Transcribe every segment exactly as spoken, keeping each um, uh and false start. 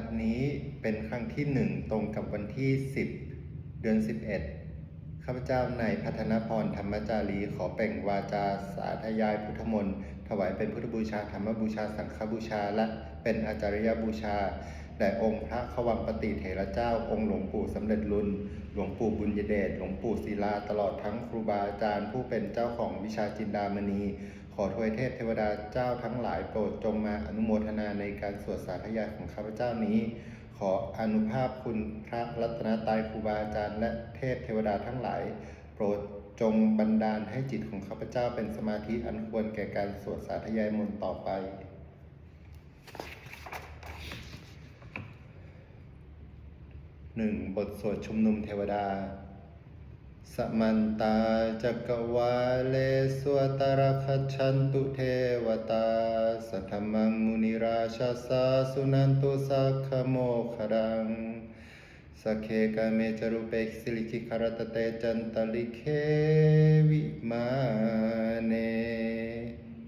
บัดนี้เป็นครั้งที่หนึ่งตรงกับวันที่สิบ เดือนสิบเอ็ด ข้าพเจ้านายพัฒนพร ธรรมจารี ขอเปล่งวาจาสาธยายพุทธมนต์ ถวายเป็นพุทธบูชา ธรรมบูชา สังฆบูชา และเป็นอาจาริยบูชาแด่องค์พระควัมปติเถระเจ้า องค์หลวงปู่สำเร็จลุน หลวงปู่บุญยเดช หลวงปู่ศิลา ตลอดทั้งครูบาอาจารย์ผู้เป็นเจ้าของวิชาจินดามณี ขอทวยเทพเทวดาเจ้าทั้งหลายโปรดจงมาอนุโมทนาในการสวดสาธยายของข้าพเจ้านี้ ขออานุภาพคุณพระรัตนตรัย ครูบาอาจารย์ และเทพเทวดาทั้งหลาย โปรดจงบันดาลให้จิตของข้าพเจ้าเป็นสมาธิอันควรแก่การสวดสาธยายมนต์ต่อไป หนึ่ง บทสวดชุมนุมเทวดา Samantā cakkavāḷesu atrāgacchantu devatā, saddhammaṃ munirājassa suṇantu saggamokkhadaṃ. Sagge kāme ca rūpe girisikharataṭe cantalikkhe vimāne,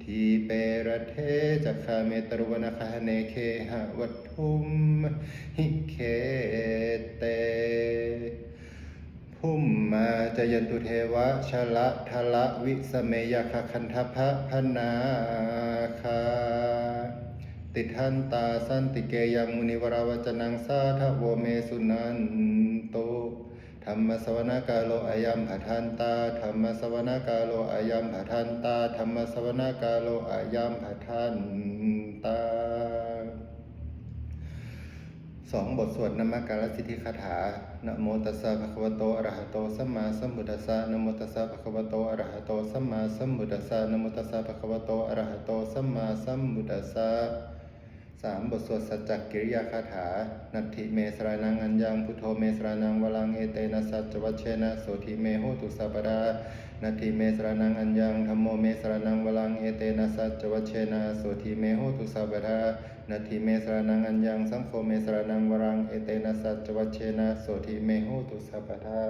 dīpe raṭṭhe ca gāme taruvanagahane gehavatthumhi khette, bhummā cāyantu devā jalathalavisame yakkhagandhabbanāgā, tiṭṭhantā santike yaṃ munivaravacanaṃ sādhavo me suṇantu. Dhammassavanakālo ayambhadantā. Dhammassavanakālo ayambhadantā. Dhammassavanakālo ayambhadantā. สอง บทสวดนมการสิทธิคาถา Namo tassa bhagavato arahato sammāsambuddhassa. Namo tassa bhagavato arahato sammāsambuddhassa. Namo tassa bhagavato arahato sammāsambuddhassa. สาม บทสวดสัจจกิริยาคาถา Natthi me saraṇaṃ aññaṃ, buddho me saraṇaṃ varaṃ, etena saccavajjena sotthi me hotu sabbadā. Natthi me saraṇaṃ aññaṃ, dhammo me saraṇaṃ varaṃ, etena saccavajjena sotthi me hotu sabbadā. Natthi me saraṇaṃ aññaṃ, saṅgho me saraṇaṃ varaṃ, etena saccavajjena sotthi me hotu sabbadā.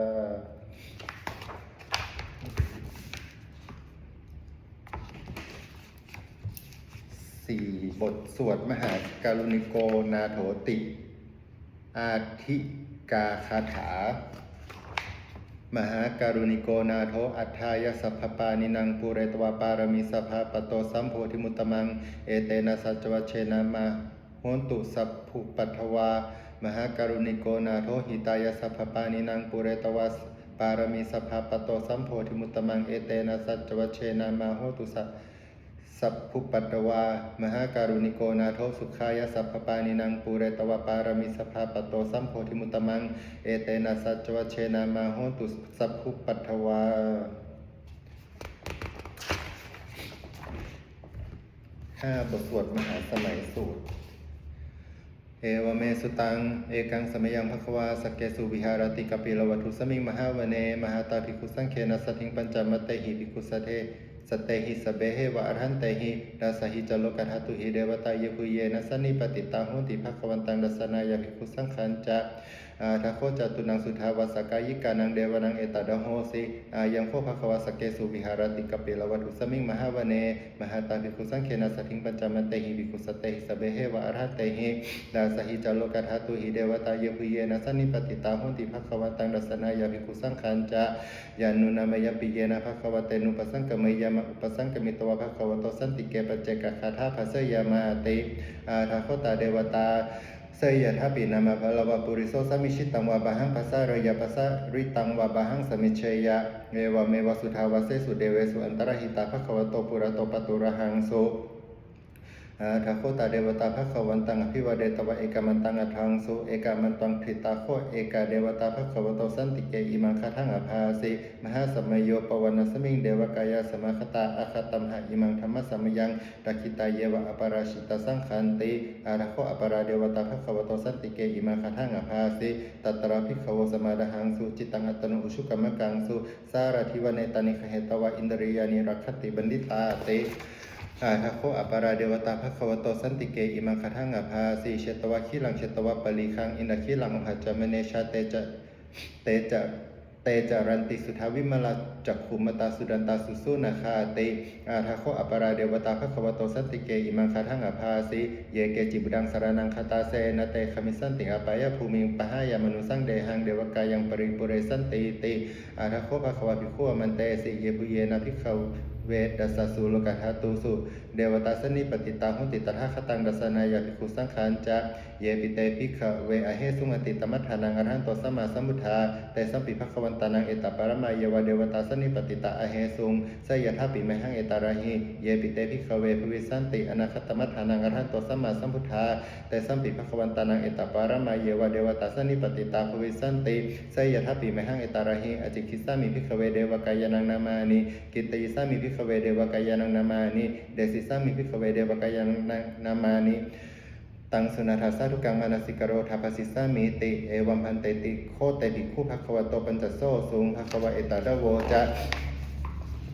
สี่ บทสวดมหาการุณิโกนาโถติอาทิกาคาถา Mahākāruṇiko nātho atthāya sabbapāṇinaṃ, pūretvā pāramī sabbā patto sambodhimuttamaṃ, etena saccavajjena mā hontu sabbupaddavā. Mahākāruṇiko nātho hitāya sabbapāṇinaṃ, pūretvā pāramī sabbā patto sambodhimuttamaṃ, etena saccavajjena mā hontu sa- sabbupaddavā. Mahākāruṇiko nātho sukhāya sabbapāṇinaṃ, pūretvā pāramī sabbā patto sambodhimuttamaṃ, etena saccavajjena mā hontu sabbupaddavā. ห้า บทสวดมหาสมัยสูตร Evaṃ me sutaṃ. Ekaṃ samayaṃ bhagavā sakkesu viharati kapilavatthusmiṃ mahāvane mahatā bhikkhusaṅghena saddhiṃ pañcamattehi bhikkhusatehi sabbeheva arahantehi. Dasahi ca lokadhātūhi devatā yebhuyyena sannipatitā honti bhagavantaṃ dassanāya bhikkhusaṅghañca. Atha kho catunnaṃ suddhāvāsakāyikānaṃ devānaṃ etadahosi: Ayaṃ kho bhagavā sakkesu viharati kapilavatthusmiṃ mahāvane mahatā bhikkhusaṅghena saddhiṃ pañcamattehi bhikkhusatehi sabbeheva arahantehi. Dasahi ca lokadhātūhi devatā yebhuyyena sannipatitā honti bhagavantaṃ dassanāya bhikkhusaṅghañca. Yannūna mayampi yena bhagavā tenupasaṅkameyyāma, upasaṅkamitvā bhagavato santike paccekagāthā bhāseyyāmāti. Atha kho tā devatā: Seyyathāpi nāma balavā puriso sammiñjitaṃ vā bāhaṃ pasāreyya, pasāritaṃ vā bāhaṃ sammiñjeyya, evameva suddhāvāsesu devesu antarahitā bhagavato purato pāturahaṃsu. Atha kho tā devatā bhagavantaṃ abhivādetvā ekamantaṃ aṭṭhaṃsu. Ekamantaṃ ṭhitā kho ekā devatā bhagavato santike imaṃ gāthaṃ abhāsi: Mahāsamayo pavanasmiṃ, devakāyā samāgatā; āgatamha imaṃ dhammasamayaṃ, dakkhitāyeva aparājitasaṅghanti. Atha kho aparā devatā bhagavato santike imaṃ gāthaṃ abhāsi: Tatra bhikkhavo samādahaṃsu, cittaṃ attano ujukamakaṃsu; sārathīva nettāni gahetvā, indriyāni rakkhanti paṇḍitāti. Atha kho aparā devatā bhagavato santike imaṃ gāthaṃ abhāsi: Chetvā khīlaṃ chetvā palighaṃ, indakhīlaṃ ohacca manejā; te ca, te ca Te caranti suddhā vimalā cakkhumatā sudantā susunāgāti. Atha kho aparā devatā bhagavato santike imaṃ gāthaṃ abhāsi: Ye keci buddhaṃ saraṇaṃ gatāse, na te gamissanti apāyabhūmiṃ, pahāya mānusaṃ dehaṃ devakāyaṃ paripūressantīti. Atha kho bhagavā bhikkhū āmantesi: Yebhuyyena bhikkhave dasasu lokadhātūsu devatā sannipatitā honti tathāgataṃ dassanāya bhikkhusaṅghañca. Yepi te bhikkhave ahesuṃ atītamaddhānaṃ arahanto sammāsambuddhā, tesampi bhagavantānaṃ etaparamāyeva devatā sannipatitā ahesuṃ, seyyathāpi mayhaṃ etarahi. Yepi te bhikkhave bhavissanti anāgatamaddhānaṃ arahanto sammāsambuddhā, tesampi bhagavantānaṃ etaparamāyeva devatā sannipatitā bhavissanti, seyyathāpi mayhaṃ etarahi. Ācikkhissāmi bhikkhave devakāyānaṃ nāmāni. Kittayissāmi bhikkhave devakāyānaṃ nāmāni. Desissāmi bhikkhave devakāyānaṃ nāmāni. Taṃ suṇātha sādhukaṃ manasikarotha bhāsissāmīti. Evaṃ bhanteti kho te bhikkhū bhagavato paccassosuṃ. Bhagavā etadavoca: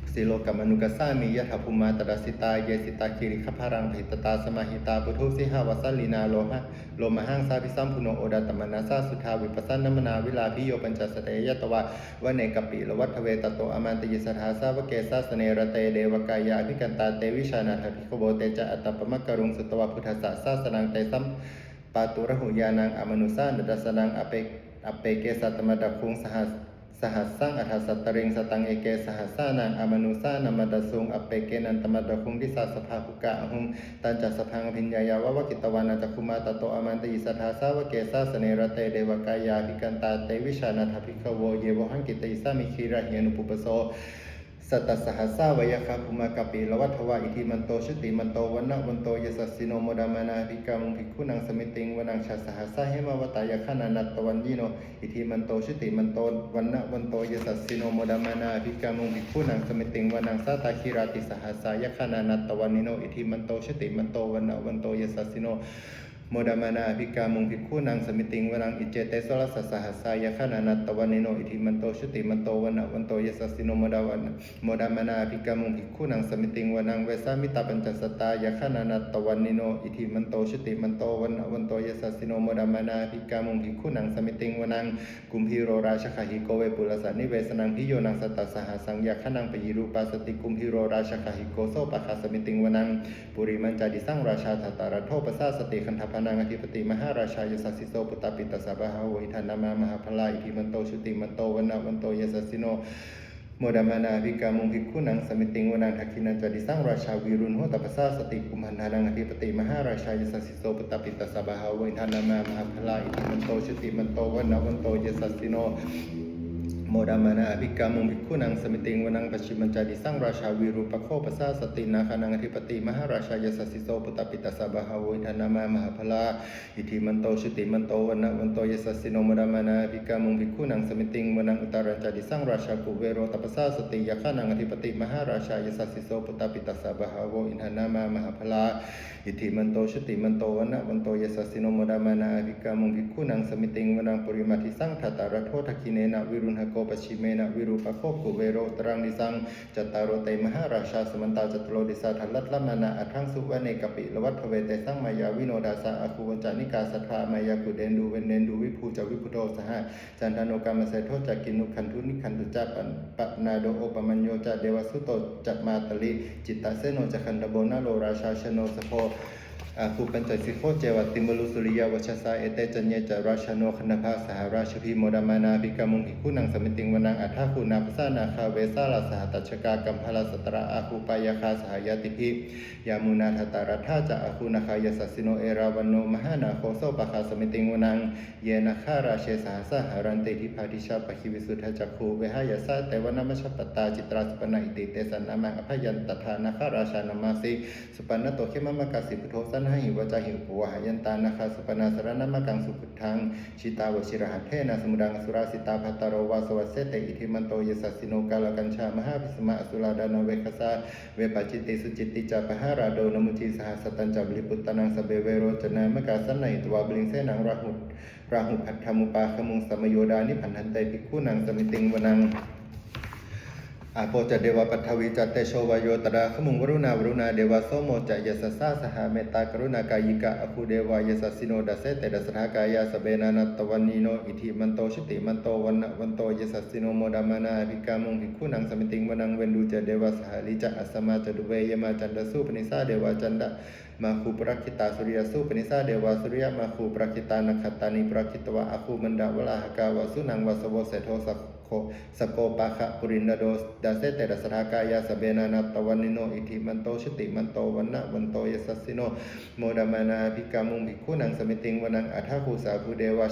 Silokamanukassāmi, yattha bhummā tadassitā, ye sitā girigabbharaṃ, pahitattā samāhitā, puthū sīhāva sallīnā, lomā- lomahaṃsābhisambhuno, odātamanasā suddhā, vippasannamanāvilā. Bhiyyo pañcasate ñatvā, vane kāpilavatthave, tato āmantayi satthā, sāvake sāsane rate, devakāyā abhikkantā, te vijānātha bhikkhavo. Te ca ātappamakaruṃ, sutvā buddhassa sāsanaṃ, tesampāturahu ñāṇaṃ, amanussāna dassanaṃ. Appe- appeke satamaddakkhuṃ, sahas- sahassaṃ atha sattariṃ, sataṃ eke sahassānaṃ, amanussānamaddasuṃ. Appekenantamaddakkhuṃ, disā sabbā phuṭā ahuṃ, tañca sabbaṃ abhiññāya, vavakkhitvāna cakkhumā, tato āmantayi satthā, sāvake sāsane rate, devakāyā abhikkantā, te vijānātha bhikkhavo. Ye vohaṃ kittayissāmi, girāhi anupubbaso. Sattasahassā va yakkhā, bhummā kāpilavatthavā, iddhimanto jutimanto, vaṇṇavanto yasassino, modamānā abhikkāmuṃ, bhikkhūnaṃ samitiṃ vanaṃ. Chasahassā hemavatā, yakkhā nānattavaṇṇino, iddhimanto jutimanto, vaṇṇavanto yasassino, modamānā abhikkāmuṃ, bhikkhūnaṃ samitiṃ vanaṃ. Sātāgirā tisahassā, yakkhā nānattavaṇṇino, iddhimanto jutimanto, vaṇṇavanto yasassino, modamānā abhikkāmuṃ, bhikkhūnaṃ samitiṃ vanaṃ. Iccete soḷasasahassā, yakkhā nānattavaṇṇino, iddhimanto jutimanto, vaṇṇavanto yasassino, modamānā abhikkāmuṃ, bhikkhūnaṃ samitiṃ vanaṃ. Vessāmittā pañcasatā, yakkhā nānattavaṇṇino, iddhimanto jutimanto, vaṇṇavanto yasassino, modamānā abhikkāmuṃ, bhikkhūnaṃ samitiṃ vanaṃ. Kumbhīro rājagahiko, vepullassa nivesanaṃ, bhiyyo naṃ satasahassaṃ, yakkhānaṃ payirupāsati, kumbhīro rājagahiko, sopāga samitiṃ vanaṃ. Purimañca disaṃ rājā, dhataraṭṭho pasāsati, gandhabbānaṃ adhipati, mahārājā yasassi so. Puttāpi tassa bahavo, indanāmā mahabbalā, iddhimanto jutimanto, vaṇṇavanto yasassino, modamānā abhikkāmuṃ, bhikkhūnaṃ samitiṃ vanaṃ. Dakkhiṇañca disaṃ rājā, virūḷho tappasāsati, kumbhaṇḍānaṃ adhipati, mahārājā yasassi so. Puttāpi tassa bahavo, indanāmā mahabbalā, iddhimanto jutimanto, vaṇṇavanto yasassino, modamānā abhikkāmuṃ, bhikkhūnaṃ samitiṃ vanaṃ. Pacchimañca disaṃ rājā, virūpakkho pasāsati, nāgānaṃ adhipati, mahārājā yasassi so. Puttāpi tassa bahavo, indanāmā mahabbalā, iddhimanto jutimanto, vaṇṇavanto yasassino, modamānā abhikkāmuṃ, bhikkhūnaṃ samitiṃ vanaṃ. Uttarañca disaṃ rājā, kuvero tappasāsati, yakkhānaṃ adhipati, mahārājā yasassi so. Puttāpi tassa bahavo, indanāmā mahabbalā, iddhimanto jutimanto, vaṇṇavanto yasassino, modamānā abhikkāmuṃ, bhikkhūnaṃ samitiṃ vanaṃ. Purimaṃ disaṃ dhataraṭṭho, dakkhiṇena virūḷhako, pacchimena virūpakkho, kuvero uttaraṃ disaṃ. Cattāro te mahārājā, samantā caturo disā, daddallamānā aṭṭhaṃsu, vane kāpilavatthavē. Tesaṃ māyāvino dāsā, āgū vañcanikā saṭhā, māyā kuṭeṇḍu veṭeṇḍu, viṭū ca viṭuṭo saha, candano kāmaseṭṭho ca, kinnughaṇḍu nighaṇḍu ca, pa- panādo opamañño ca, devasūto ca mātali, cittaseno ca gandhabbo, naḷo rājā janosabho, āgū pañcasikho ceva, timbarū suriyavacchasā. Ete caññe ca rājāno, gandhabbā saha rājubhi, modamānā abhikkāmuṃ, bhikkhūnaṃ samitiṃ vanaṃ. Athāgū nābhasā nāgā, vesālā saha tacchakā, kambalassatarā āgū, pāyāgā saha ñātibhi, yāmunā dhataraṭṭhā ca, āgū nāgā yasassino, erāvaṇo mahānāgo, sopāga samitiṃ vanaṃ. Ye nāgarāje sahasā haranti, dibbā dijā pakkhi visuddhacakkhū, vehāyasā te vanamajjhapattā, citrā supaṇṇā iti tesa nāmaṃ. Abhayantadā nāgarājānamāsi, supaṇṇato khemamakāsi buddho, saṇhāhi vācāhi upavhayantā, nāgā supaṇṇā saraṇamakaṃsu buddhaṃ. Jitā vajirahatthena samuddaṃ asurā sitā, bhātaro vāsavassete iddhimanto yasassino, kālakañjā mahābhismā asurā dānaveghasā, vepacitti sucitti ca pahārādo namucī saha. Satañca baliputtānaṃ sabbe verocanāmakā, sannayhitvā baliṃ senaṃ rāhu- rāhubhaddamupāgamuṃ, samayodāni bhaddante bhikkhūnaṃ samitiṃ vanaṃ. Āpo ca devā paṭhavī ca tejo vāyo tadāgamuṃ, varuṇā vāruṇā devā somo ca yasasā saha, mettākaruṇākāyikā āgū devā yasassino. Dasete dasadhā kāyā sabbe nānattavaṇṇino, iddhimanto jutimanto vaṇṇavanto yasassino, modamānā abhikkāmuṃ bhikkhūnaṃ samitiṃ vanaṃ. Veṇḍū ca devā sahalī ca asamā ca duve yamā, candassūpanisā devā candamāgū purakkhitā, suriyassūpanisā devā suriyamāgū purakkhitā, nakkhattāni purakkhitvā āgū mandavalāhakā, vasūnaṃ vāsavo seṭṭho sakkopāga purindado. Dasete dasadhā kāyā sabbe nānattavaṇṇino, iddhimanto jutimanto vaṇṇavanto yasassino, modamānā abhikkāmuṃ bhikkhūnaṃ samitiṃ vanaṃ. Athāgū sahabhū devā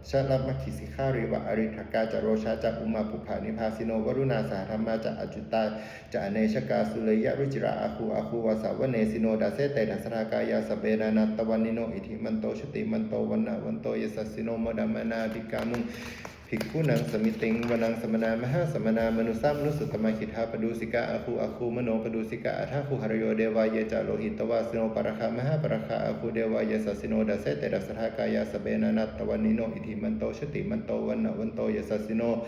jalamaggisikhāriva, ariṭṭhakā ca rojā ca ummāpupphanibhāsino, varuṇā sahadhammā ca accutā ca anejakā, sūleyyarucirā āgū āgū vāsavanesino. Dasete dasadhā kāyā sabbe nānattavaṇṇino, iddhimanto jutimanto vaṇṇavanto yasassino, modamānā abhikkāmuṃ bhikkhūnaṃ samitiṃ vanaṃ. Samānā mahāsamānā mānusā mānusuttamā, khiḍḍāpadūsikā āgū āgū manopadūsikā, athāgū harayo devā ye ca lohitavāsino, pāragā mahāpāragā āgū devā yasassino. Dasete dasadhā kāyā sabbe nānattavaṇṇino, iddhimanto jutimanto vaṇṇavanto yasassino,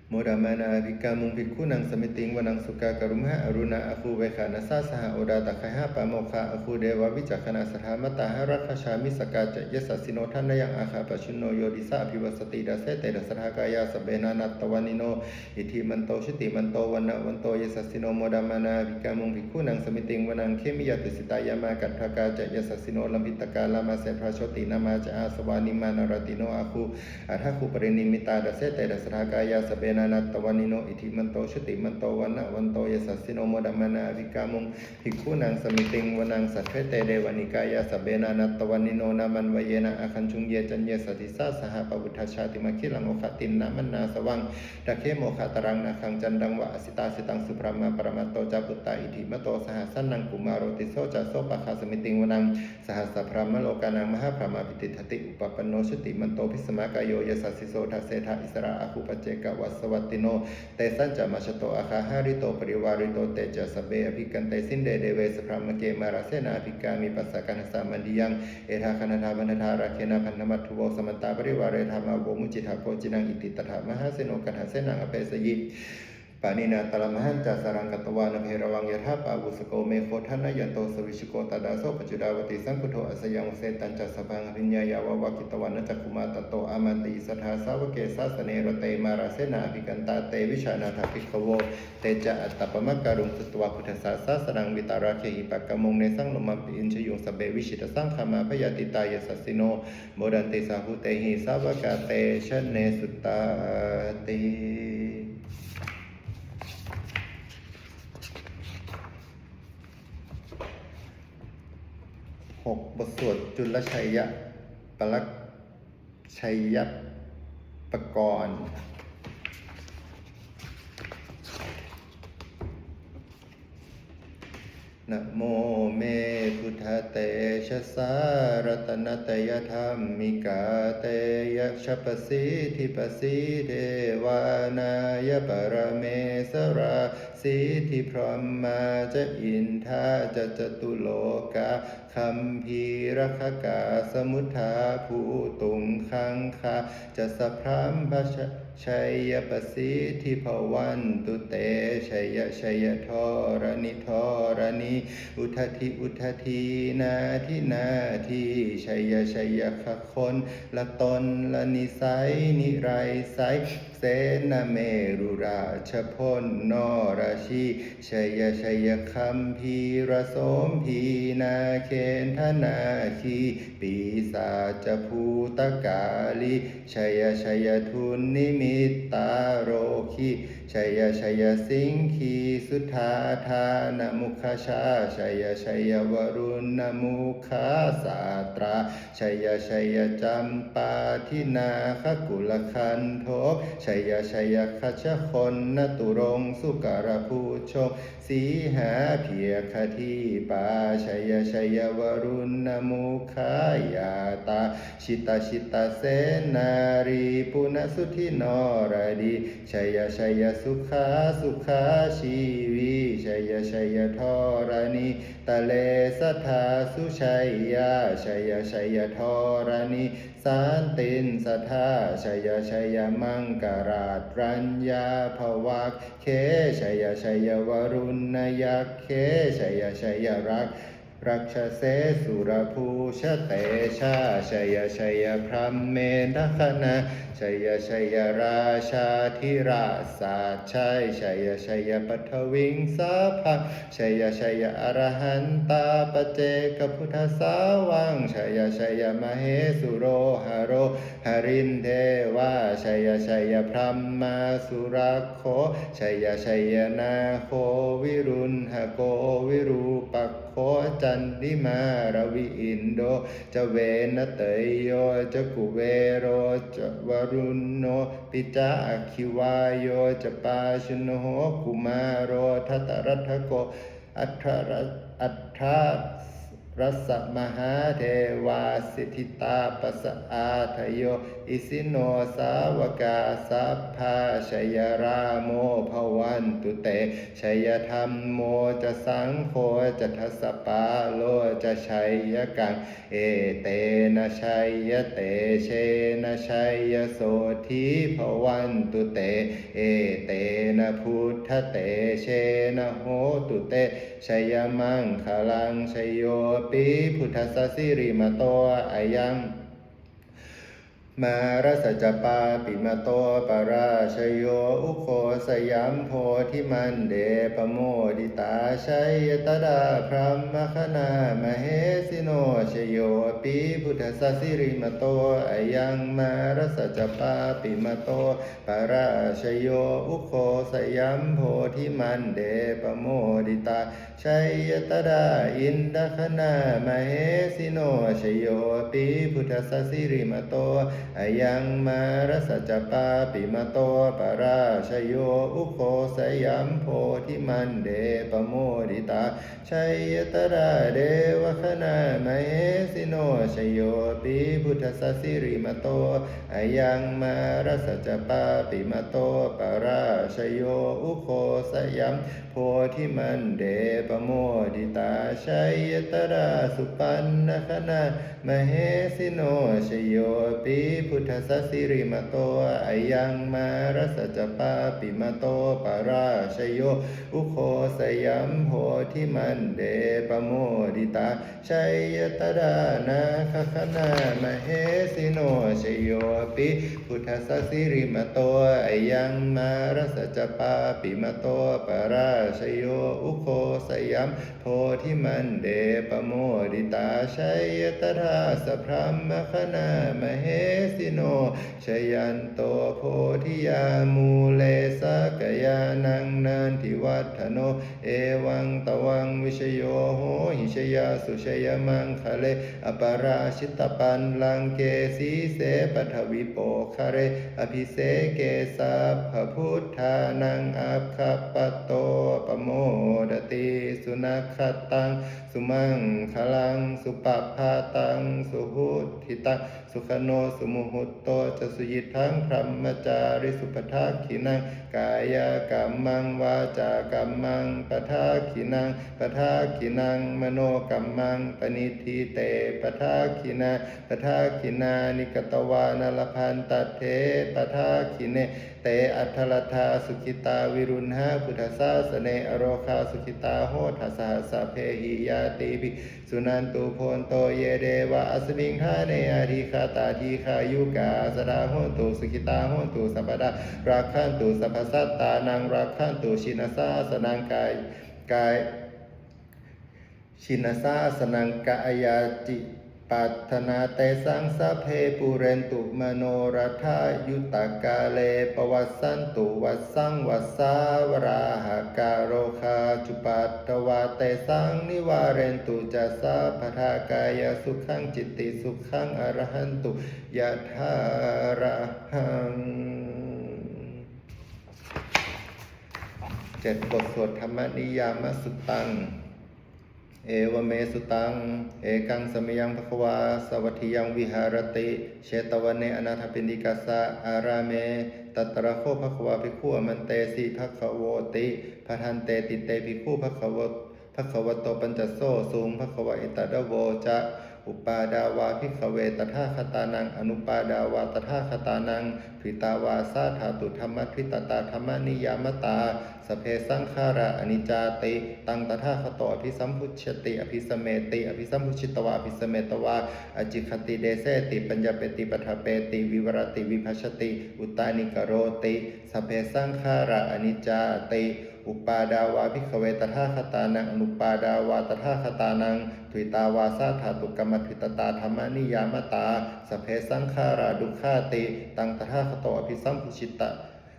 modamānā abhikkāmuṃ bhikkhūnaṃ samitiṃ vanaṃ. Sukkā karumhā aruṇā āgū veghanasā saha, odātagayhā pāmokkhā āgū devā vicakkhaṇā, sadāmattā hāragajā missakā ca yasassino, thanayaṃ āga pajjunno yo disā abhivassati. Dasete dasadhā kāyā sabbe nānattavaṇṇino, iddhimanto jutimanto vaṇṇavanto yasassino, modamānā abhikkāmuṃ bhikkhūnaṃ samitiṃ vanaṃ. Khemiyā tusitā yāmā kaṭṭhakā ca yasassino, lambitakā lāmaseṭṭhā jotināmā ca āsavā, nimmānaratino āgū athāgū paranimmitā. Dasete dasadhā kāyā sabbe nānattavaṇṇino, iddhimanto jutimanto vaṇṇavanto yasassino, modamānā abhikkāmuṃ bhikkhūnaṃ samitiṃ vanaṃ. Saṭṭhete devanikāyā sabbe nānattavaṇṇino, nāmanvayena āgañchuṃ ye caññe sadisā saha, pavutthajātimakhilaṃ oghatiṇṇamanāsavaṃ, dakkhemoghataraṃ nāgaṃ candaṃva asitātitaṃ, subrahmā paramatto ca puttā iddhimato saha, sanaṅkumāro tisso ca sopāga samitiṃ vanaṃ. Sahassabrahmalokānaṃ mahābrahmābhitiṭṭhati, upapanno jutimanto bhismākāyo yasassi so. Dasettha issarā āgū paccekavasavattino, tesañca majjhato āga hārito parivārito. Te ca sabbe abhikkante sinde deve sabrahmake, mārasenā abhikkāmi passa kaṇhassa mandiyaṃ. Etha gaṇhatha bandhatha rāgena bandhamatthu vo, samantā parivāretha mā vo muñcittha koci naṃ. Iti tattha mahāseno kaṇhasenaṃ apesayi, pāṇinā talamāhacca saraṃ katvāna bheravaṃ. Yathā pāvussako megho thanayanto savijjuko, tadā so paccudāvatti saṅkuddho asayaṃvase. Tañca sabbaṃ abhiññāya vavakkhitvāna cakkhumā, tato āmantayi satthā sāvake sāsane rate, mārasenā abhikkantā te vijānātha bhikkhavo. Te ca ātappamakaruṃ sutvā buddhassa sāsanaṃ, vītarāgehi pakkāmuṃ nesaṃ lomampi iñjayuṃ. Sabbe vijitasaṅgāmā bhayātītā yasassino, modanti saha bhūtehi sāvakā te janesutāti. หก บทสวดจุลชัยยะปลักชัยยปกรณ์ Namo me buddhatejasā ratanattayadhammikā, tejapasiddhi pasīdevā nāya paramesvarā, siddhibrahmā ca indā ca catulokā gambhīrakkhakā, samuddā bhūtuṃ gaṅgā ca sabrahmajayapasiddhi bhavantu te. Jaya jaya dharaṇi dharaṇī udadhi udadhī nadi nadī, jaya jaya gagonlatonlanisai niraisai senamerurājabala norajī, jaya jaya gambhīrasombhī nāgendanāgī pisācabhūtakālī, jaya jaya dunnimittarogī, jaya jaya siṅgīsudādānamukhajā, jaya jaya varuṇṇamukhasātrā, jaya jaya campādināgakulagantho, jaya jaya gajagonnaturaṅga sukarabhujaṅga sīhabyagghadīpā, jaya jaya varuṇṇamukhayātrā, jita jita senārī punasuddhi noradī, jaya jaya sukhā sukhā jīvī, jaya jaya dharaṇītale sadā sujayā, jaya jaya dharaṇī santin sadā, jaya jaya maṅkarājaraññā bhavagge, jaya jaya varuṇṇayakkhe, jaya jaya rakkhase surabhūjatejā, jaya jaya brahmendagaṇā, jaya jaya rājādhirājasājjai, jaya jaya paṭhaviṃ sabbaṃ, jaya jaya arahantā paccekabuddhasāvaṃ, jaya jaya mahesuro harindevā, jaya jaya brahmā surakkho, jaya jaya nāgo viruḷhako virūpakkho candimā ravi indo ca venateyyo ca kuvero ca varuṇo pi ca aggi vāyo ca pājuṇho kumāro dhataraṭṭhako aṭṭhara- aṭṭhārasa mahādevā siddhitāpasa-ādayo isino sāvakā sabbā jaya rāmo bhavantu te, jaya dhammo ca saṅgho ca dasapālo ca jayakaṃ, etena jayatejena jayasotthī bhavantu te, etena buddhatejena hotu te jayamaṅgalaṃ. Jayopi buddhassa sirīmato ayaṃ mārassa ca pāpimato parājayo, ugghosayaṃ bodhimaṇḍe pamoditā, jaya tadā brahmagaṇā mahesino. Jayopi buddhassa sirīmato ayaṃ mārassa ca pāpimato parājayo, ugghosayaṃ bodhimaṇḍe pamoditā, jaya tadā indagaṇā mahesino. Jayopi buddhassa sirīmato ayaṃ mārassa ca pāpimato parājayo, ugghosayaṃ bodhimaṇḍe pamoditā, jaya tadā devagaṇā mahesino. Jayopi buddhassa sirīmato ayaṃ mārassa ca pāpimato parājayo, ugghosayaṃ bodhimaṇḍe pamoditā, jaya tadā supaṇṇagaṇā mahesino. Jayopi buddhassa sirīmato ayaṃ mārassa ca pāpimato parājayo, ugghosayaṃ bodhimaṇḍe pamoditā, jaya tadā nāgagaṇā mahesino. Jayopi buddhassa sirīmato ayaṃ mārassa ca pāpimato parājayo, ugghosayaṃ bodhimaṇḍe pamoditā, jaya tadā sabrahmagaṇā mahesino. Jayanto bodhiyā mūle sakyānaṃ nandivaḍḍhano, evaṃ tvaṃ vijayo hohi jayassu jayamaṅgale, aparājitapallaṅke sīse paṭhavipokkhare, abhiseke sabbabuddhānaṃ aggappatto pamodati. Sunakkhattaṃ sumaṅgalaṃ supabhātaṃ suhuṭṭhitaṃ, sukhaṇo sumuhutto ca suyiṭṭhaṃ brahmacārisu, padakkhiṇaṃ kāyakammaṃ vācākammaṃ padakkhiṇaṃ, padakkhiṇaṃ manokammaṃ paṇidhī te padakkhiṇā, padakkhiṇāni katvāna labhantatthe padakkhiṇe. Te atthaladdhā sukhitā viruḷhā buddhasāsane, arogā sukhitā hotha saha sabbehi ñātibhi. Suṇantu bhonto ye devā asmiṃ ṭhāne adhigatā, dīghāyukā sadā hontu, sukhitā hontu sabbadā, rakkhantu sabbasattānaṃ, rakkhantu jinasāsanaṃ. Kāy- kāy- jinasāsanaṃ. Kāyācipattanā tesaṃ sabbe pūrentu manorathā, yuttakāle pavassantu vassaṃ vassā valāhakā. Rogā cupaddavā tesaṃ nivārentu ca sabbadā, kāyasukhaṃ cittisukhaṃ arahantu yathārahaṃ. เจ็ด บทสวดธรรมนิยามสุตตัง Evaṃ me sutaṃ. Ekaṃ samayaṃ bhagavā sāvatthiyaṃ viharati jetavane anāthapiṇḍikassa ārāme. Tatra kho bhagavā bhikkhū āmantesi bhagavoti. Bhadanteti te bhikkhū bhagavo- bhagavato paccassosuṃ. Bhagavā etadavoca. Uppādā vā bhikkhave tathāgatānaṃ anuppādā vā tathāgatānaṃ dvitā vā sā dhātu dhammaṭṭhitatā dhammaniyāmatā sabbe saṅkhārā aniccāti. Taṃ tathāgato abhisambujjhati abhisameti. Abhisambujjhitvā abhisametvā ācikkhati deseti paññapeti paṭṭhapeti vivarati vibhajati uttānīkaroti sabbe saṅkhārā aniccāti. Uppādā vā bhikkhave tathāgatānaṃ anuppādā vā tathāgatānaṃ dvitā vā sā dhātu kammadvitatā dhammaniyāmatā sabbe saṅkhārā dukkhāti. Taṃ tathāgato abhisambujjhita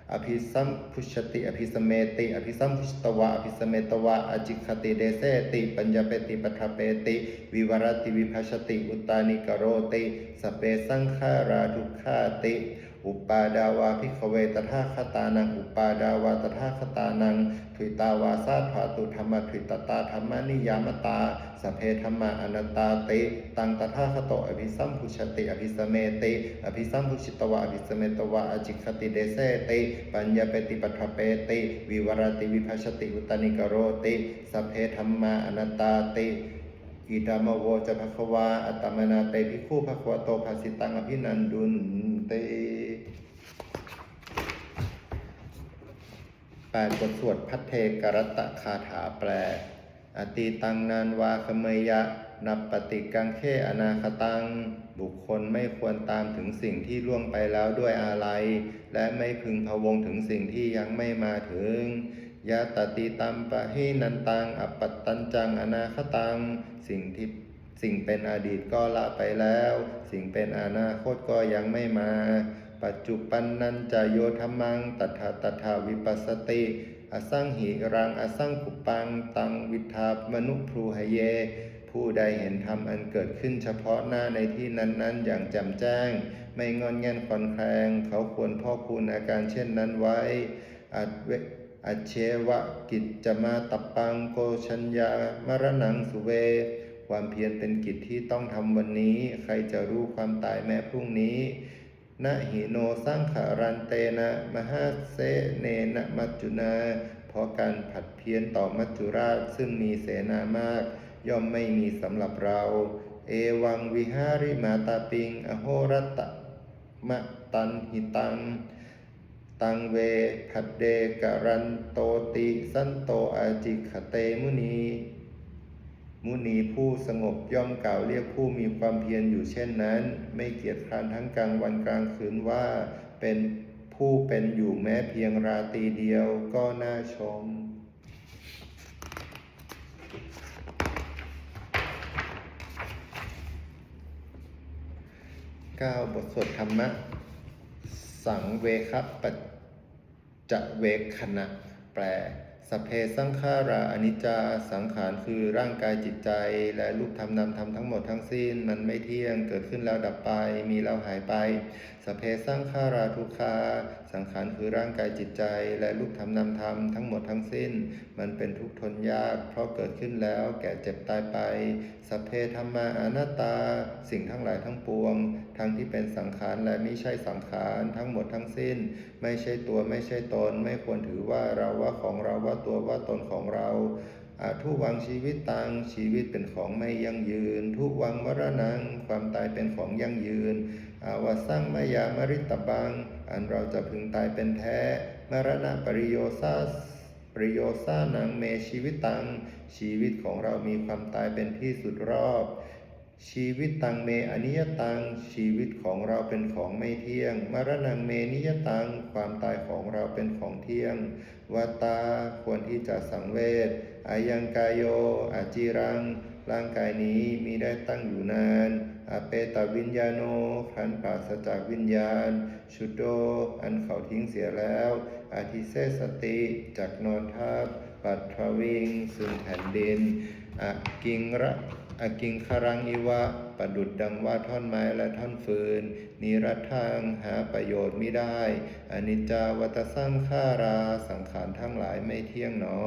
abhisambujjhati abhisameti. Abhisambujjhitvā abhisametvā ācikkhati deseti paññapeti paṭṭhapeti vivarati vibhajati uttānīkaroti sabbe saṅkhārā dukkhāti. Uppādā vā bhikkhave tathāgatānaṃ uppādā vā tathāgatānaṃ dvitā vā sā dhātu dhammaṭṭhitatā dhammaniyāmatā sabbe dhammā anattāti. Taṃ tathāgato abhisambujjhati abhisameti. Abhisambujjhitvā abhisametvā ācikkhati deseti paññapeti paṭṭhapeti vivarati vibhajati uttānīkaroti sabbe dhammā anattāti. Idamavoca bhagavā. Attamanā te bhikkhū bhagavato bhāsitaṃ abhinandunti. แปด บทสวดภัทเทกรัตตคาถาแปล Atītaṃ nānvāgameyya nappaṭikaṅkhe anāgataṃ. บุคคลไม่ควรตามถึงสิ่งที่ล่วงไปแล้วด้วยอาลัย และไม่พึงพะวงถึงสิ่งที่ยังไม่มาถึง Yadatītampahīnantaṃ appattañcaṃ anāgataṃ. สิ่งที่ สิ่งเป็นอดีตก็ละไปแล้ว สิ่งเป็นอนาคตก็ยังไม่มา Paccuppannañca yo dhammaṃ tattha tattha vipassati asaṃhiraṃ asaṅkuppaṃ taṃ viddhā manubrūhaye. ผู้ใดเห็นธรรมอันเกิดขึ้นเฉพาะหน้าในที่นั้นๆ อย่างแจ่มแจ้ง ไม่ง่อนแง่นคลอนแคลง เขาควรพอกพูนอาการเช่นนั้นไว้ Ajjeva kiccamātappaṃ ko jaññā maraṇaṃ suve. ความเพียรเป็นกิจที่ต้องทำวันนี้ ใครจะรู้ความตายแม้พรุ่งนี้ Na hi no saṅgarantena mahāsenena maccunā. เพราะการผัดเพี้ยนต่อมัจจุราชซึ่งมีเสนามาก ย่อมไม่มีสำหรับเรา Evaṃ vihārimātāpiṃ ahorattamatanditaṃ taṃ ve bhaddekaranto ti santo ācikkhate muni. มุนีผู้สงบย่อมกล่าวเรียกผู้มีความเพียรอยู่เช่นนั้น ไม่เกียจคร้านทั้งกลางวันกลางคืนว่าเป็นผู้เป็นอยู่แม้เพียงราตรีเดียวก็น่าชม เก้า บทสวดธรรมะสังเวคปัจจเวกขณะ แปล Sabbe saṅkhārā aniccā. สังขารคือร่างกายจิตใจ และรูปธรรมนามธรรมทั้งหมดทั้งสิ้น มันไม่เที่ยง เกิดขึ้นแล้วดับไป มีแล้วหายไป Sabbe saṅkhārā dukkhā. สังขารคือร่างกายจิตใจ และรูปธรรมนามธรรมทั้งหมดทั้งสิ้น มันเป็นทุกข์ทนยาก เพราะเกิดขึ้นแล้วแก่เจ็บตายไป Sabbe dhammā anattā. สิ่งทั้งหลายทั้งปวง ทั้งที่เป็นสังขารและมิใช่สังขาร ทั้งหมดทั้งสิ้น ไม่ใช่ตัว ไม่ใช่ตน ไม่ควรถือว่าเรา ว่าของเรา ว่าตัว ว่าตนของเรา Addhuvaṃ jīvitaṃ. ชีวิตเป็นของไม่ยั่งยืน Dhuvaṃ maraṇaṃ. ความตายเป็นของยั่งยืน Avassaṃ mayā maritabbaṃ. อันเราจะพึงตายเป็นแท้ Maraṇapariyosā- pariyosānaṃ me jīvitaṃ. ชีวิตของเรามีความตายเป็นที่สุดรอบ Jīvitaṃ me aniyataṃ. ชีวิตของเราเป็นของไม่เที่ยง Maraṇaṃ me niyataṃ. ความตายของเราเป็นของเที่ยง Vata. ควรที่จะสังเวช Ayaṃ kāyo aciraṃ. ร่างกายนี้มิได้ตั้งอยู่นาน Apetaviññāṇo. ครั้นปราศจากวิญญาณ Chuḍḍo. อันเขาทิ้งเสียแล้ว Adhisessati. จักนอนทับ Paṭhaviṃ. ซึ่งแผ่นดิน อกิงระ อกิงครังอิวะ ประดุจดังว่าท่อนไม้และท่อนฟืน นิรัตถัง หาประโยชน์มิได้ อนิจจาวัตตะสังขารā สังขารทั้งหลายไม่เที่ยงหนอ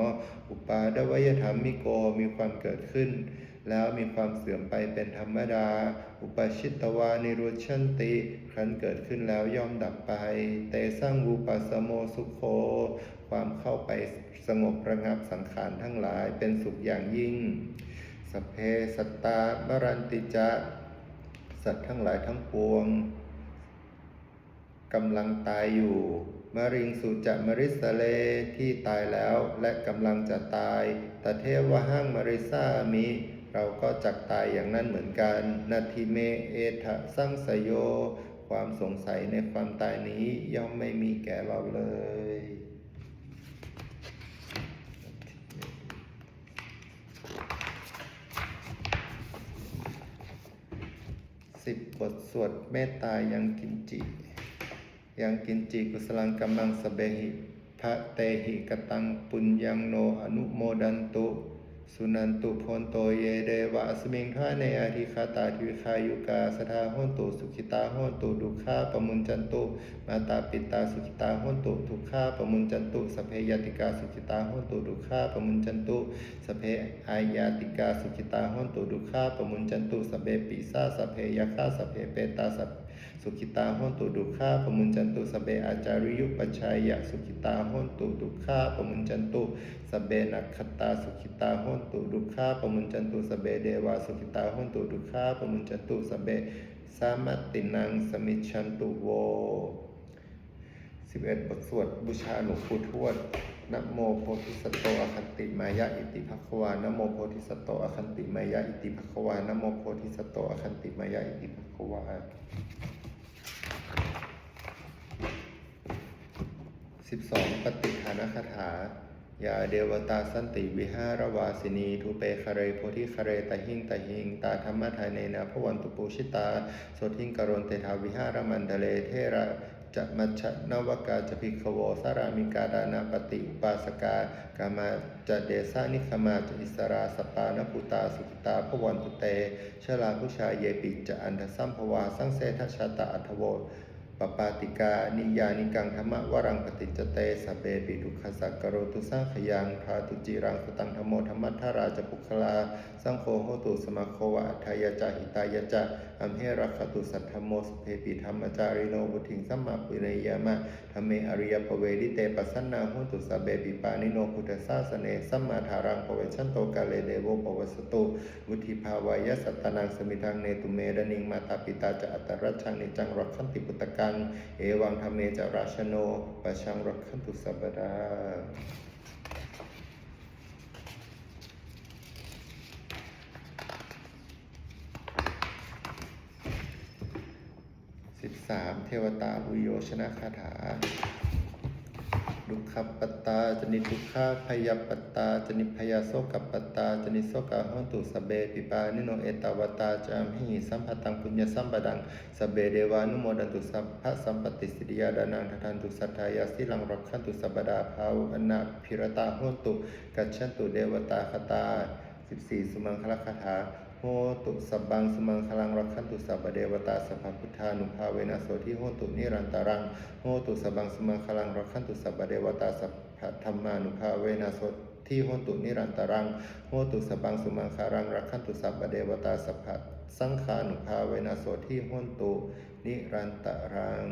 อุปาทวยธัมมิโก มีความเกิดขึ้น แล้วมีความเสื่อมไปเป็นธรรมดา อุปาทิตวานิรุจฉันติ ครั้นเกิดขึ้นแล้วย่อมดับไป เตสัง vupassamo sukho ความเข้าไปสงบระงับสังขารทั้งหลายเป็นสุขอย่างยิ่ง sabbe sattā maranti ca สัตว์ทั้งหลายทั้งปวงกำลังตายอยู่ mariṃsu ca marissare ที่ตายแล้วและกำลังจะตาย tathevāhaṃ marissāmi เราก็จักตายอย่างนั้นเหมือนกัน natthi me ettha saṃsayo ความสงสัยในความตายนี้ย่อมไม่มีแก่เราเลย สิบบทสวดเมตตา ยังกิญจิ ยังกิญจิ kusalaṃ kammaṃ sabbehi katehi kataṃ puññaṃ no anumodantu. Suṇantu bhonto ye devā asmiṃ ṭhāne adhigatā dīghāyukā sadā hontu sukhitā hontu dukkhā pamuñcantu. Mātā pitā sukhitā hontu dukkhā pamuñcantu. Sabbe ñātikā sukhitā hontu dukkhā pamuñcantu. Sabbe aññātikā sukhitā hontu dukkhā pamuñcantu. Sabbe pisā sabbe yakkhā sabbe petā sab- sukhitā hontu dukkhā pamuñcantu. Sabbe ācariyupajjhāyā sukhitā hontu dukkhā pamuñcantu. Sabbe nakkhattā sukhitā hontu dukkhā pamuñcantu. Sabbe devā sukhitā hontu dukkhā pamuñcantu. Sabbe sampattīnaṃ samijjhantu vo. สิบเอ็ด บทสวดบูชาหลวงปู่ทวด Namo bodhisatto āgantimāya iti bhagavā. Namo bodhisatto āgantimāya iti bhagavā. Namo bodhisatto āgantimāya iti bhagavā. สิบสอง ปัตติทานคาถา Yā devatā santi vihāravāsinī, thūpe ghare bodhighare tahiṃ tahiṃ, tā dhammadānena bhavantu pūjitā, sotthiṃ karontedha vihāramaṇḍale. Therā ca majjhā navakā ca bhikkhavo, sārāmikā dānapatī upāsakā, gāmā ca desā nigamā ca issarā, sappāṇabhūtā sukhitā bhavantu te. Jalābujā yepi ca aṇḍasambhavā, saṃsedajātā athavopapātikā, niyyānikaṃ dhammavaraṃ paṭicca te, sabbepi dukkhassa karontu saṅkhayaṃ. Ṭhātu ciraṃ sataṃ dhammo, dhammaddharā ca puggalā, saṅgho hotu samaggo va, atthāya ca hitāya ca. Amhe rakkhatu saddhammo, sabbepi dhammacārino, vuḍḍhiṃ sampāpuṇeyyāma, dhamme ariyappavedite. Pasannā hontu sabbepi, pāṇino buddhasāsane, sammā dhāraṃ pavecchanto, kāle devo pavassatu, vuḍḍhibhāvāya sattānaṃ, samiddhaṃ netu medaniṃ. Mātā pitā ca atrajaṃ, niccaṃ rakkhanti puttakaṃ, evaṃ dhamme ca rājāno, pajaṃ rakkhantu sabbadā. สิบสาม เทวตาอุยโยชนคาถา Dukkhappattā ca niddukkhā, bhayappattā ca nibbhayā, sokappattā ca nissokā, hontu sabbepi pāṇino. Ettāvatā ca amhehi, sambhataṃ puññasampadaṃ, sabbe devānumodantu, sabbasampattisiddhiyā. Dānaṃ dadantu saddhāya, sīlaṃ rakkhantu sabbadā, bhāvanābhiratā hontu, gacchantu devatāgatā. สิบสี่ สุมังคลคาถา Hotu sabbaṃ sumaṅgalaṃ, rakkhantu sabbadevatā, sabbabuddhānubhāvena, sotthī hontu nirantaraṃ. Hotu sabbaṃ sumaṅgalaṃ, rakkhantu sabbadevatā, sabbadhammānubhāvena, sotthī hontu nirantaraṃ. Hotu sabbaṃ sumaṅgalaṃ, rakkhantu sabbadevatā, sabbasaṅghānubhāvena, sotthī hontu nirantaraṃ.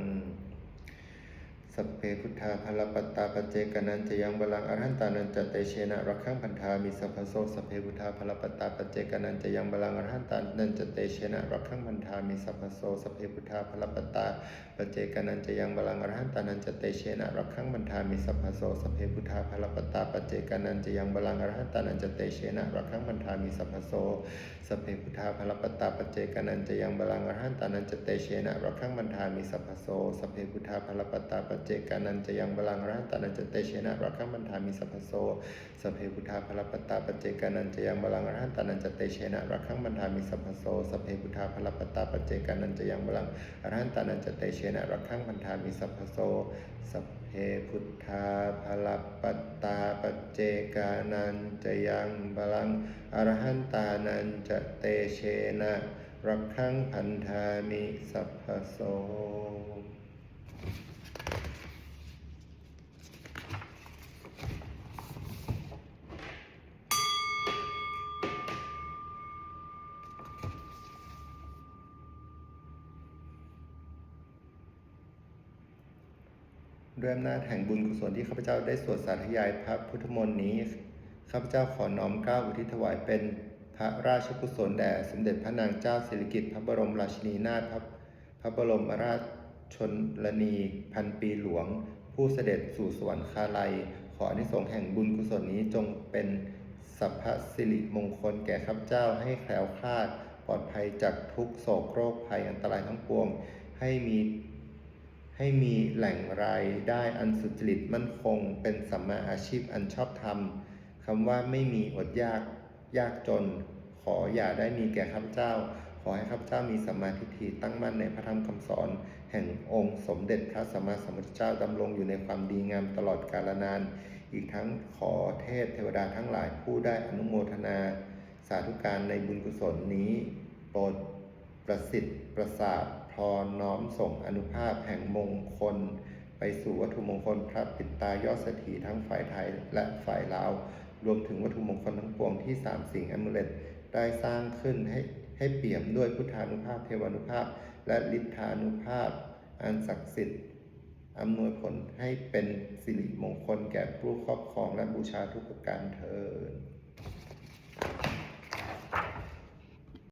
Sabbe buddhā balappattā, paccekānañca yaṃ balaṃ, arahantānañca tejena, rakkhaṃ bandhāmi sabbaso. Sabbe buddhā balappattā, paccekānañca yaṃ balaṃ, arahantānañca tejena, rakkhaṃ bandhāmi sabbaso. Sabbe buddhā balappattā, paccekānañca yaṃ balaṃ, arahantānañca tejena, rakkhaṃ bandhāmi sabbaso. Sabbe buddhā balappattā, paccekānañca yaṃ balaṃ, arahantānañca tejena, rakkhaṃ bandhāmi sabbaso. Sabbe buddhā balappattā, paccekānañca yaṃ balaṃ, arahantānañca tejena, rakkhaṃ bandhāmi sabbaso. Sabbe buddhā balappattā, paccekānañca yaṃ balaṃ arahantānañca tejena rakkhaṃ bandhāmi sabbaso. Sabbe buddhā balappattā paccekānañca yaṃ balaṃ arahantānañca tejena rakkhaṃ bandhāmi sabbaso. Sabbe buddhā balappattā paccekānañca yaṃ balaṃ arahantānañca tejena rakkhaṃ bandhāmi sabbaso. Sabbe buddhā balappattā paccekānañca yaṃ balaṃ arahantānañca tejena rakkhaṃ bandhāmi sabbaso. ด้วยอำนาจแห่งบุญกุศลที่ข้าพเจ้าได้สวดสาธยายพระพุทธมนต์นี้ ข้าพเจ้าขอน้อมเกล้าอุทิศถวายเป็นพระราชกุศลแด่สมเด็จพระนางเจ้าสิริกิติ์พระบรมราชินีนาถ พระ พระบรมราชชนนีพันปีหลวง ผู้เสด็จสู่สวรรคาลัย ขออานิสงส์แห่งบุญกุศลนี้จงเป็นสัพพสิริมงคลแก่ข้าพเจ้า ให้แคล้วคลาดปลอดภัยจากทุกข์โศกโรคภัยอันตรายทั้งปวง ให้มี ให้มีแหล่งรายได้อันสุจริตมั่นคง เป็นสัมมาอาชีพอันชอบธรรม คำว่าไม่มีอดอยาก ยากจน ขออย่าได้มีแก่ข้าพเจ้า ขอให้ข้าพเจ้ามีสัมมาทิฏฐิตั้งมั่นในพระธรรมคำสอนแห่งองค์สมเด็จพระสัมมาสัมพุทธเจ้า ดำรงอยู่ในความดีงามตลอดกาลนาน อีกทั้งขอเทพเทวดาทั้งหลายผู้ได้อนุโมทนาสาธุการในบุญกุศลนี้ โปรดประสิทธิ์ประสาทพรน้อมส่งอานุภาพแห่งมงคล ไปสู่วัตถุมงคลพระปิดตายอดเศรษฐีทั้งฝ่ายไทยและฝ่ายลาว รวมถึงวัตถุมงคลทั้งปวงที่สามสิงห์แอมูเลตได้สร้างขึ้นให้ ให้เปี่ยมด้วยพุทธานุภาพ เทวานุภาพ และฤทธานุภาพอันศักดิ์สิทธิ์ อำนวยผลให้เป็นสิริมงคลแก่ผู้ครอบครองและบูชาทุกประการเทอญ